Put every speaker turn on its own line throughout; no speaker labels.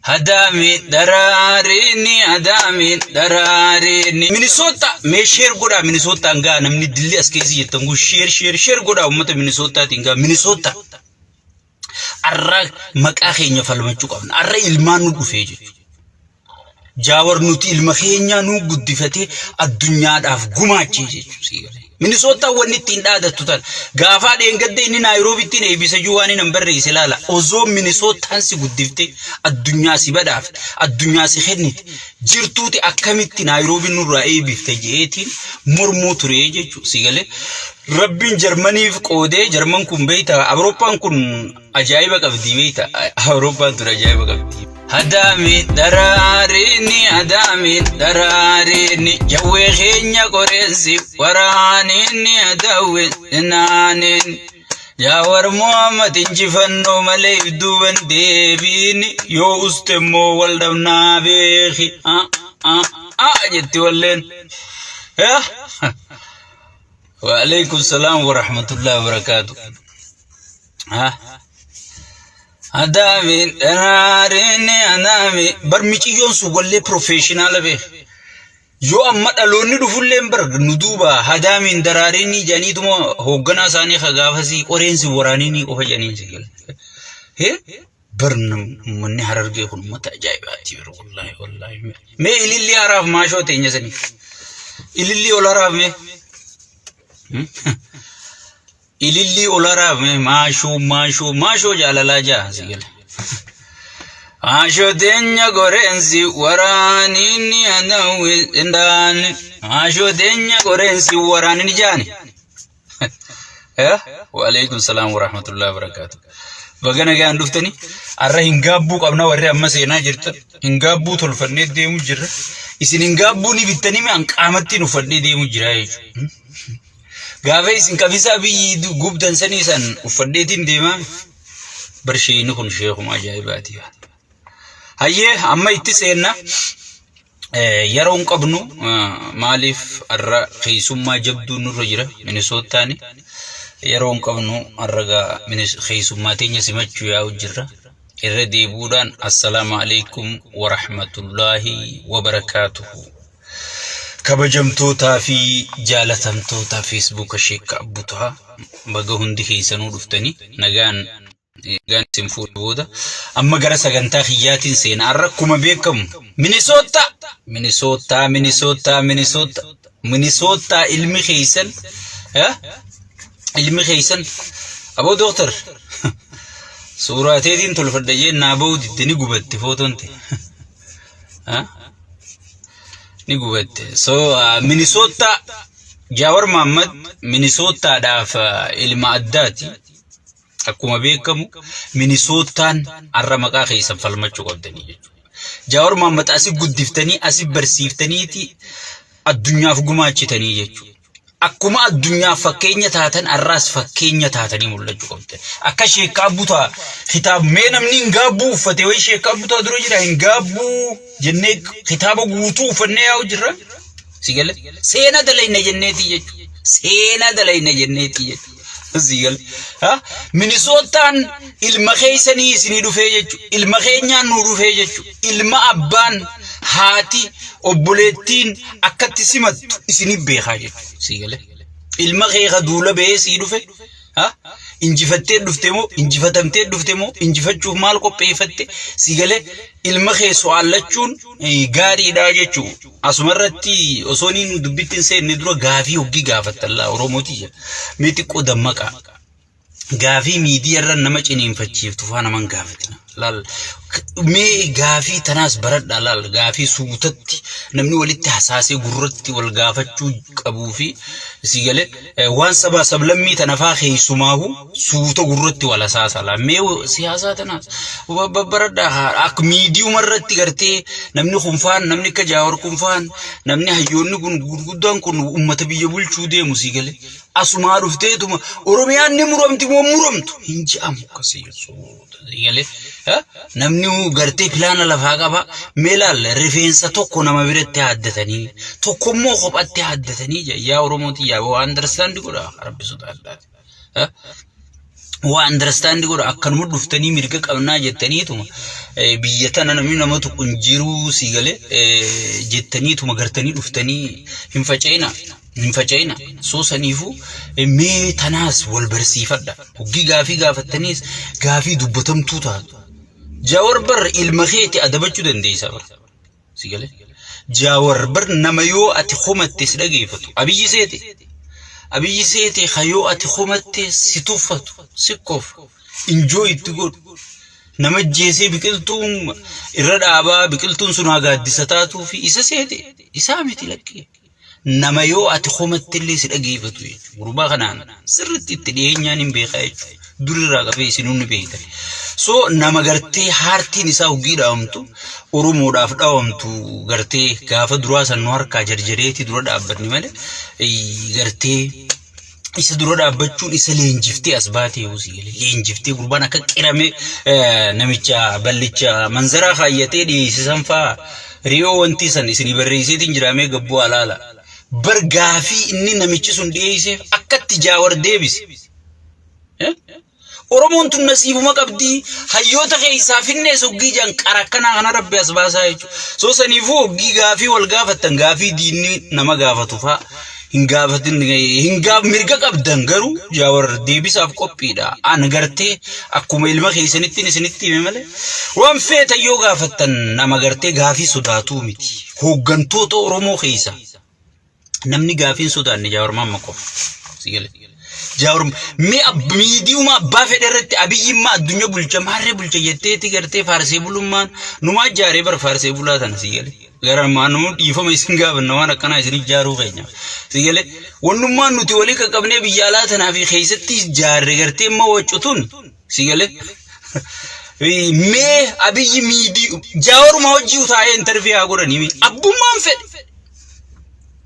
Hadaami daraariini hadaami daraariini. Minisoota mee sheer godhaa Minisootaan gaa namni dilli as keessa jirtan kun sheer sheer sheer godhaa uummata Minisootaatiin gaa Minisoota. Arra maqaa keenya falmachuu qabna. Arra ilmaan nu dhufee jechuudha. Jaawar nuti ilma keenyaa nu guddifatee addunyaadhaaf gumaachee jechuudha. Minisootaan wanni ittiin dhaadattu tana. Gaafaa dheengadda inni Naayiroobitti eebbisa jiru waan hin barreesse ilaala. Osoo Minisootaan si guddiftee addunyaa si badhaafte addunyaa si kennite jirtuuti akkamitti Naayiroobiin nurraa eebbifte je'eetiin mormuu ture jechuudha. Si galee Rabbiin Jarmaniif qoodee Jarman kun beeyta Awurooppaan kun ajaa'iba qabdi beeyta Awurooppaan tun ajaa'iba qabdi. Hadaami daraariini hadaami daraariini jawwee keenya qoreensi waraaniini hadawwe naaniin. Jaawar Muhammad injifannoo malee if duuban deebiini yoo uste immoo wal dhabnaa beeki. Ah ah ah jetti walleen. Yaa. Waalaikum salaam wa rahmatullahi wa barakaatu. Ha? Adaami daraariini adaami bar miciyyoon sun wallee profeeshinaala beek. Yoo amma dhaloonni dhufullee bar nu duuba hadaamiin daraariinii jedhaniituma hoogganaa isaanii ka gaafasii qoreensi waraaniinii qofa jedhanii si gala. Hee bar uummanni harargee kun uummata ajaa'ibaati yeroo wallaahi wallaahi. Mee ilillii haraaf maashoo teenya sanii. Ilillii ol haraaf mee. Ilillii ol haraaf mee maashoo maashoo maashoo jaalalaa jaa si gala. Maashoo teenya qoreensi waraaniin adawwi indaan. Maashoo teenya qoreensi waraaniin jaani. Waalaikum salaam wa rahmatullahi wa barakaatu. Baga nagaan dhuftani. Har'a hin gaabbuu qabna warri amma seenaa jirtan. Hin gaabbuu tolfannee deemu jirra. Isin hin gaabbuu ni bittanii mi an qaamatti uffadhee deemu jira jechuudha. Gaafa isin qabisaa biyyi gubdan sanii san uffadheetiin deemaa. Bar sheeyni kun sheekuma ajaa'ibaati. Hayyee amma itti seenna. Yeroo hin qabnu maaliif har'a keessummaa jabduu nurra jira Minisootaani. Yeroo hin qabnu har'a gaa keessummaa teenya simachuu yaa'u jirra. Irra deebi'uudhaan assalaamu alaikum warahmatullaahi wabarakaatuhu. Kabajamtootaa fi jaalatamtoota Feesbuuka Sheekka Abbutaa baga hundi keessanuu dhuftanii nagaan Eegaan isin fuudhe booda amma gara sagantaa kiyyaatiin seena. Har'a akkuma beekamu Minisoota Minisoota Minisoota Minisoota Minisoota ilmi keessan eh? Ilmi keessan aboo dooktar suuraa teetiin tolfadha jeen naa ba'uu didde ni gubatte footoon te. Eh? Ni gubatte. So Minisoota Jaawar Mahammad Minisootaadhaaf ilma addaati. Akkuma beekamu Minisootaan har'a maqaa keessan falmachuu qabdanii jechuudha. Jaawar Mohaammed asi guddiftanii asi barsiiftaniiti addunyaaf gumaachitanii jechuudha. Akkuma addunyaaf fakkeenya taatan har'aas fakkeenya taatanii mul'achuu qabdan. Akka sheekkaa butaa kitaab mee namni hin gaabbuu uffate wayii sheekkaa butaa dura jira hin gaabbuu jennee kitaaba guutuu uffannee yaa'u jirra. Si gale seena dalayna jenneetii jechuudha. Seena dalayna jenneetii jechuudha. Si gale. Ha? Minisootaan ilma keessanii isinii dhufee jechuudha. Ilma keenyaan nuu dhufee jechuudha. Ilma abbaan, haati, obboleettiin akkatti simattu isinii beekaa jechuudha. Si gale. Ilma kee ka duula ba'ee sii dhufe. Ha? Injifattee dhufte moo injifatamtee dhufte moo injifachuuf maal qopheeffatte si galee ilma kee so'aallachuun gaariidha jechuu asumarratti osoo inni dubbitti hin seenne dura gaafii hoggii gaafattan laa Oromooti jedha. Mee xiqqoo dammaqaa. Gaafii miidiyaa irra nama ciniinfachiiftu faa nama hin gaafatina. Laal mee gaafii tanaas baradhaa laal gaafii suutatti namni walitti hasaasee gurratti wal gaafachuu qabuu fi si galee waan sabaa sablammii tana faa keessumaahu suuta gurratti wal hasaasa laal mee siyaasaa tanaas baradhaa akka miidiyuma irratti gartee namni kun faan namni akka jaawar kun faan namni hayyoonni kun gurguddaan kun ummata biyya bulchuu deemu si galee asumaa dhufteetuma Oromiyaan ni muramti moo muramtu hin je'amu akkasii jechuudha. Galee namni gartee pilaana lafaa qaba mee laal rifeensa tokko nama biratti haaddatanii tokko immoo kophatti haaddatanii yaa Oromooti yaa waa understand godha rabbi sodaadhaati. Waa understand godha akkanuma dhuftanii mirga qabnaa jettaniituma biyya tana namni nama tuqu hin jiruu sii galee jettaniituma gartanii dhuftanii hin faca'ina hin faca'ina soo saniifuu mee tanaas wal barsiifadha hoggii gaafii gaafattaniis gaafii dubbatamtuu taatu Jawar bar ilma keeti adabachuu dandeessa bar si galee Jawar bar nama yoo ati komatte si dhageeffatu Abiyyi seete Abiyyi seete ka yoo ati komatte si tuffatu si kofu injoo itti godhu nama jeesee biqiltuun irra dhaabaa biqiltuun sun haa gaaddisa taatuu fi isa seete isaa miti lakkee nama yoo ati komatte illee si dhageeffatu jechuudha. Gurbaa kanaan sirriitti itti dhiyeenyaan hin beekaa jechuudha. Durirraa qabee isin hundi beektan. So nama gartee haartiin isaa hoggii dhaawamtu Oromoodhaaf dhaawamtu gartee gaafa duraa san nu harkaa jarjareeti dura dhaabbanni malee gartee isa dura dhaabbachuun isa leenjiftee as baatee yoo si galee leenjiftee gurbaan akka qirame namicha ballicha manzaraa kaayyatee dhiyeessisan faa riyoo wanti san isinii barreesseetiin jiraamee gabbuu alaala. Bar gaafii inni namichi sun dhiyeesseef akkatti jaawar deebise. Oromoon tun nasiibuma qabdii hayyoota keessaa finnees hoggii jaan qara akkanaa kana rabbi as baasaa jechuudha. Soo saniifuu hoggii gaafii wal gaafattan gaafii diinni nama gaafatu faa hin gaafatin hin gaaf mirga qabdan garuu jaawar deebisaaf qophiidha. An gartee akkuma ilma keessanittiin isinitti hime malee waan feetan yoo gaafattan nama gartee gaafii sodaatuu miti. Hooggantoota Oromoo keessaa Namni gaafii hin sodaanne Jaawar Maamma qofa. Si galee. Jaawar mee miidiyuma abbaa fedhe irratti abiyyimmaa addunyaa bulcha maarree bulcha jetteeti gartee faarsee bulummaan numaa ijaaree bara faarsee bulaa tana si galee. Gara maanuu dhiifama isin gaafanna waan akkanaa isin ijaaruu keenya. Si galee. Wannummaan nuti walii qaqqabnee biyya alaa tanaa fi keessatti ijaarre gartee immoo waccutun si galee. Mee abiyyi miidii jaawaruma hojii utaa'ee intarvii haa godhanii abbummaan fedhe.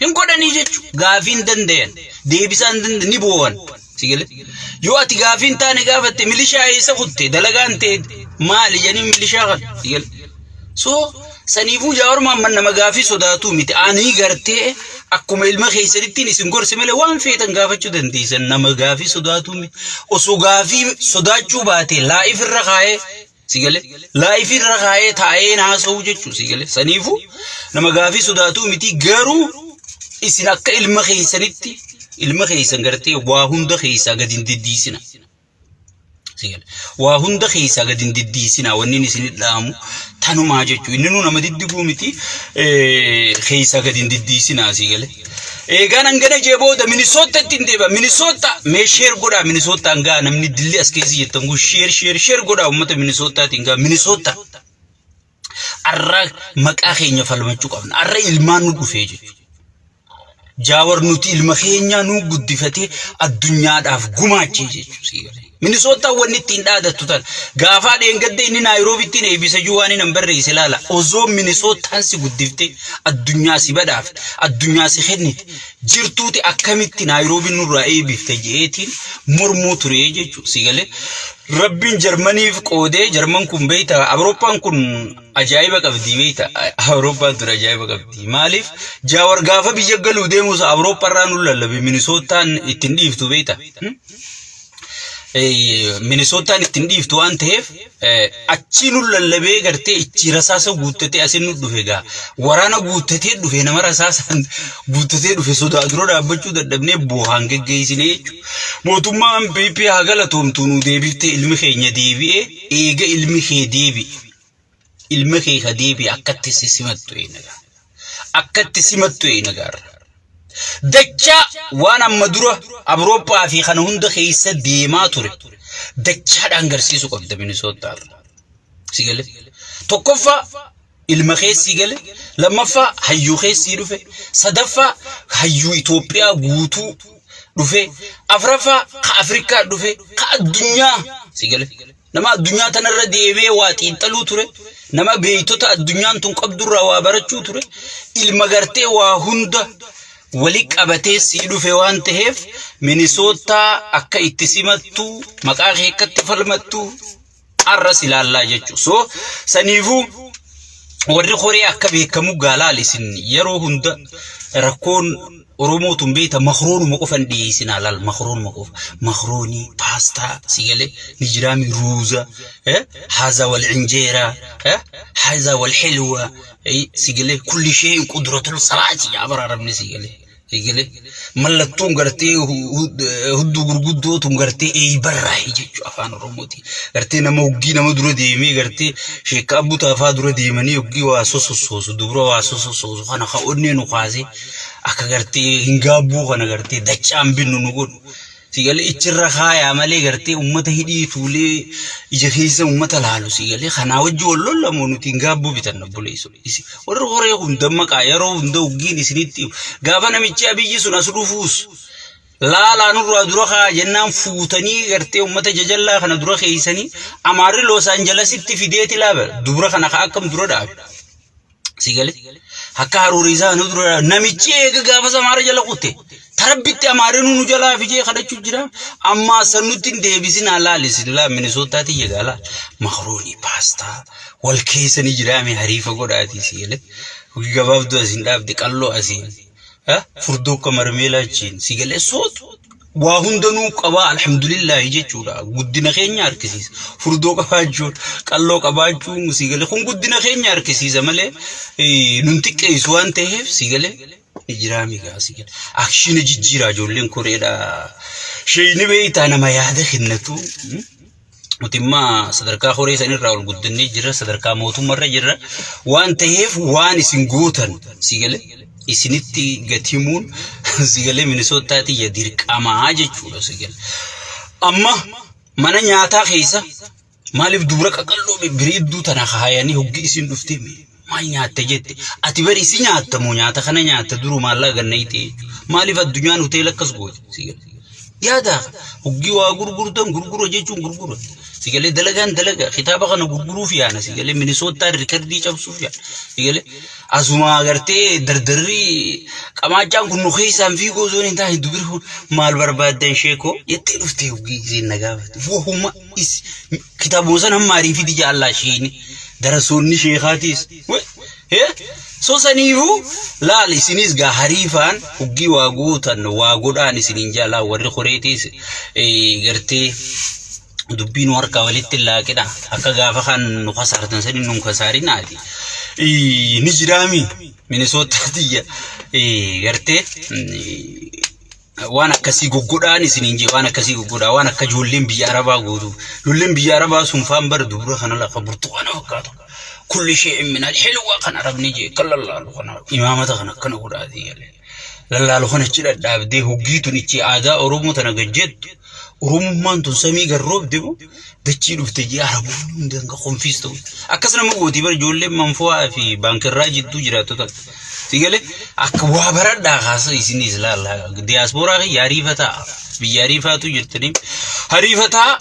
Hin godhanii jechuudha. Gaafii hin danda'an. Deebisaa hin danda'an. Ni boo'an. Si galee? Yoo ati gaafii hin taane gaafatte milishaa eessa kutte dalagaan ta'e maali jedhanii milishaa kana. Si galee? So saniifuu Jawaar Mohaammed nama gaafii sodaatuu miti. Ani gartee akkuma ilma keessanittiin isin gorse malee waan feetan gaafachuu dandeessan nama gaafii sodaatuu miti. Osoo gaafii sodaachuu baate laa'if irra kaa'ee Si galee? Laayifii irra kaa'ee taa'ee haasa'uu jechuun si galee? Saniifuu nama gaafii sodaatuu miti garuu isin akka ilma keessanitti ilma keessan gartee waa hunda keessaa gadi hin diddiisina. Si galee? Waa hunda keessaa gadi hin diddiisina wanni inni isin dhaamu tanumaa jechuun inni nuu nama diddiguu miti keessaa gadi hin diddiisina si galee? Eegaan hangana jee booda Minisoottatti hin deebi'a. Minisootta mee sheer godhaa Minisootaan gaa namni dilli as keessa jirtan kun sheer sheer sheer godhaa uummata Minisoottaatiin gaa Minisootta. Arra maqaa keenya falmachuu qabna. Arra ilmaan nu dhufee jechuudha. Jaawar nuti ilma keenyaa nu guddifatee addunyaadhaaf gumaachee jechuudha. Minisootaan wanni ittiin dhaadattu tana. Gaafaa dheengadda inni Naayiroobitti eebbisa jiru waan hin barreesse ilaala. Osoo Minisootaan si guddiftee addunyaa si badhaafte addunyaa si kennite jirtuuti akkamitti Naayiroobiin nurraa eebbifte je'eetiin mormuu ture jechuudha. Si galee Rabbiin Jarmaniif qoodee Jarman kun beekta Awurooppaan kun ajaa'iba qabdi beekta Awurooppaan tun ajaa'iba qabdi. Maaliif Jaawar gaafa biyya galuu deemus Awurooppaarraa nu lallabe Minisootaan ittiin dhiiftu beekta. Minisootaan ittiin dhiiftu waan ta'eef achii nu lallabee gartee ichi rasaasa guuttatee asin nu dhufe gaa waraana guuttatee dhufe nama rasaasaan guuttatee dhufe sodaa dura dhaabbachuu dadhabnee boohaan geggeessinee jechuudha. Mootummaan PP haa galatoomtu nu deebiftee ilmi keenya deebi'ee eega ilmi kee deebi'e ilma kee ka deebi'e akkatti si simattu eenagaa akkatti simattu eenagaarra. Dachaa waan amma dura Awurooppaa fi kana hunda keessa deemaa ture dachaadhaan garsiisuu qabda Minisootaarra. Si gale? Tokkoffaa ilma keessii gale, lammaffaa hayyuu keessii dhufe, sadaffaa hayyuu Itoophiyaa guutuu dhufe, afraffaa ka Afrikaa dhufe, ka addunyaa si gale. Nama addunyaa tanarra deemee waa xiinxaluu ture, nama beektota addunyaan tun qabdurraa waa barachuu ture, ilma gartee waa hunda wali qabatee sii dhufe waan ta'eef Minisootaa akka itti simattu maqaa kee akkatti falmattu arras ilaallaa jechuudha. So saniifuu warri koree akka beekamu gaalaal isin yeroo hunda rakkoon Oromoo tun beekta makroonuma qofa hin dhiyeessinaa laal makroonuma qofa makroonii paastaa si galee ni jiraami ruuza haza wal injeeraa haza wal xilwa si galee kulli shay'in qudratul salaati yaa bara arabni si galee si galee mallattoon gartee hudduu gurguddoo tun gartee eeybarraayi jechuu afaan Oromooti gartee nama hoggii nama dura deemee gartee sheekka abbutaa faa dura deemanii hoggii waa sosossoosu dubra waa sosossoosu kana ka onnee nu kaasee akka gartee hin gaabbuu kana gartee dachaan binnu nu godhu. Sigalee ichirra kaayaa malee gartee ummata hidhii tuulee ija keessa ummata laalu sigalee kanaa wajji wal lollamoo nuti hin gaabbuu bitanna obboleessu. Warri horee kun dammaqaa yeroo hunda hoggiin isinitti gaafa namichi abiyyi sun as dhufuus laalaa nurraa dura kaa jennaan fuutanii gartee ummata jajallaa kana dura keeysanii amaarri Los Angelesitti fideeti laaba dubra kana ka akkam dura dhaabe. Si gale akka haruurii isaa nu dura namichi eega gaafa samaara jala kutte tarabbitti amaarri nu jalaa fijee kadhachuu jira amma san nutti hin deebisin laali isin laa Minisootaati jegaa laa makaroonii paastaa wal keessa ni jiraame hariifa godhaatii si gale gabaabduu asiin dhaabde qalloo asiin furdoo akka marmeelaa achiin si galee sootu waa hundanuu qabaa alhamdulillaahi jechuudha guddina keenya harkisiisa furdoo qabaachuun qalloo qabaachuun si galee kun guddina keenya harkisiisa malee nun xiqqeessu waan ta'eef si galee ni jiraa migaa si galee akshiina jijjiiraa ijoolleen koreedha sheeyni beeytaa nama yaada kennatu. Nuti immoo sadarkaa horee sanirraa ol guddannee jirra, sadarkaa mootummarra jirra. Waan ta'eef waan isin gootan si galee isinitti gatimuun si galee Minisootaatti ya dirqamaa jechuudha si galee. Amma mana nyaataa keessa maaliif dubra qaqalloo bireedduu tana kaayanii hoggi isin dhuftee maal nyaatte jette ati bari isi nyaatta moo nyaata kana nyaatta duru maallaqa gannayte jechuudha. Maaliif addunyaan hoteela akkas goote si galee. Yaada hoggii waa gurgurtan gurgura jechuun gurgura. Si galee dalagaan dalaga kitaaba kana gurguruuf yaana si galee Minisootaa rikardii cabsuuf yaana si galee asuma agartee dardarri qamaachaan kun nu keessaan fiigoo osoo hin taane dubri kun maal barbaaddan sheekoo jettee dhuftee hoggii isiin na gaafate. Wahuma is kitaabuma sana hamma ariifiti jaallaa ishiin darasoonni sheekaatiis. So saniifuu laal isinis gaa hariifaan hoggii waa gootan waa godhaan isiniin jaalaa warri koreetiis gartee dubbii nu harkaa walitti hin laaqina akka gaafa kan nu kasaartan sanii nu kasaarinaati. Ni jiraami Minisootaatiyya gartee waan akkasii goggodhaan isiniin jee waan akkasii goggodhaa waan akka ijoolleen biyya arabaa gootu ijoolleen biyya arabaa sun faan bara dubra kana lafa burtukaana fakkaatu kulli shay'in min alhilwa kan arabni jee kan lallaalu kana imaamata kana akkana godhaatii galee lallaalu kana achi dhadhaabdee hoggii tun ichi aadaa oromoo tana gad jettu oromummaan tun samii garroobde moo dachii dhufte jee araboonni hundi hanga konfiis ta'u akkas nama gootii bara ijoolleen manfo'aa fi baankirraa jidduu jiraattota Si galee akka waa baradhaa kaasa isinis laala diyaaspooraa kiyya hariifataa biyya hariifaatu jirtanii hariifataa.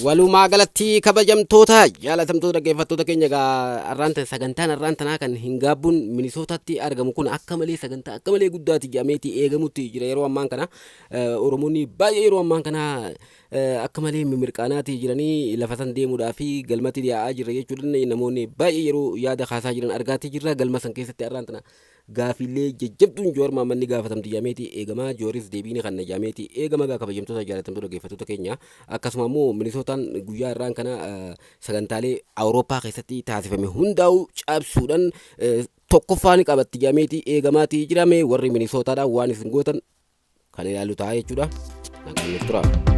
Walumaa galatti kabajamtoota jaalatamtoota dhaggeeffattoota keenya egaa arraan tan sagantaan arraan tanaa kan hin gaabbuun Minisootaatti argamu kun akka malee sagantaa akka malee guddaati jedhameeti eegamutti jira yeroo ammaan kana Oromoonni baay'ee yeroo ammaan kana akka malee mimirqaanaatii jiranii lafa san deemuudhaa fi galmatti dhiyaa'aa jirra jechuudhaan namoonni baay'ee yeroo yaada kaasaa jiran argaatii jirra. Galma san keessatti har'aan tana gaafiilee jajjabduun Jowaar Mahaammad ni gaafatamti jedhameeti eegama. Jawaaris deebii ni kenna jedhameeti eegama. Egaa kabajamtoota jaalatamtoota dhaggeeffattoota keenya akkasuma immoo Minisootaan guyyaa har'aan kana sagantaalee Awurooppaa keessatti taasifame hundaa'u cabsuudhaan tokkoffaa ni qabatti jedhameeti eegamaatii jirame warri Minisootaadhaan waan isin gootan kan ilaallu ta'a jechuudha. Nagaan nuuf tura.